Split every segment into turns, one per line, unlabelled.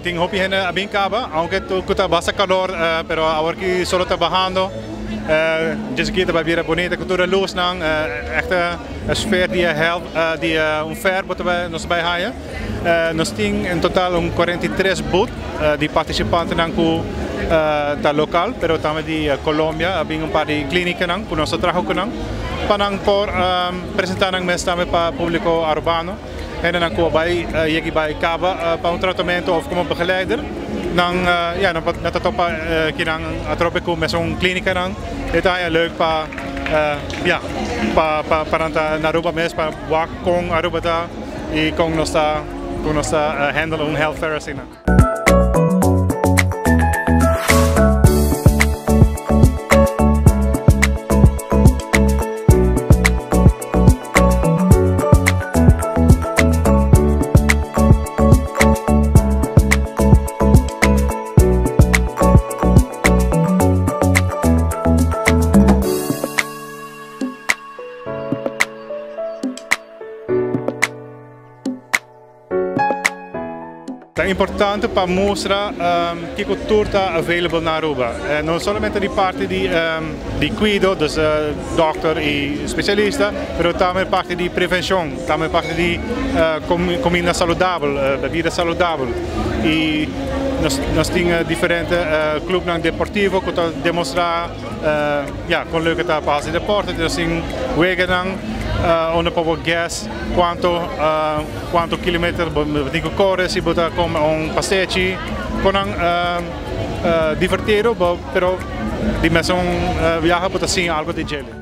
Tin hopi hende a bin caba, aunke cu ta basta calor, pero awor ki solo ta bahando, djis aki ta bay bira bunita cu tur e luznan, echt e sfeer di e health, di un fair bo ta bay, nos ta bay haya. Nos tin en total un 43 booth di participantenan cu ta local, pero tambe di Colombia, a bin un par di clinicanan cu nos ta traha cu nan, pa nan por presenta nan mes tambe pa publico Arubano. Hendenan cu bay yegi bay caba pa un tratamento of como begeleider, nan ja, nan nan ta topa kinan atrobe cu mesun clinicanan. E ta haya leuk pa ja, pa pa pa nan ta na Aruba mes pa wak con Aruba ta y con nos ta handle un health fair asina. Ta importante pa mustra kico tur ta available na Aruba. No solamente di parti di cuido, dus dokter y specialista, pero tambe parti di prevencion, tambe parti di comida saludabel, bebida saludabel. Y nos tin diferente clubnan deportivo cu ta demostra ja, con leuk ta pa haci deporte. Nos tin weganan unda pa bo guess cuanto kilometer bo tin cu core si bo ta come un pastechi. Con nan divertido, pero di mesun biaha bo ta siña algo di djele.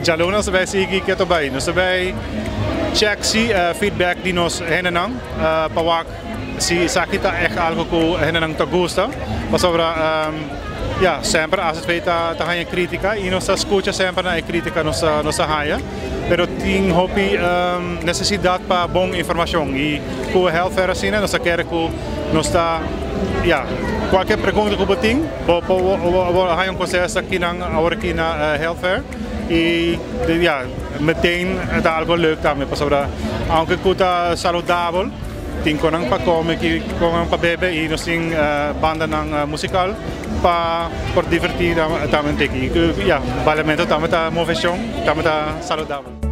Djaluna nos ta bay sigui keto bay. Nos ta bay check si feedback di nos hendenan pa wak si esaki ta echt algo cu hendenan ta gusta. Pasobra ja, semper AZV ta haya critica y nos ta scucha semper na e critica nos ta haya. Pero tin hopi necesidad pa bon informacion y cu health fair asina nos ta kere cu nos ta, ja, cualkier pregunta cu bo tin, bo por haya un contesta akinan awor aki na health fair. Y ja, meteen ta algo leuk tambe pasobra aunke cu ta saludabel, tin conan pa come, conan pa bebe y nos tin bandanan musical pa por diverti tambe un tiki. Ja, bailamentu tambe ta movecion, tambe ta saludabel.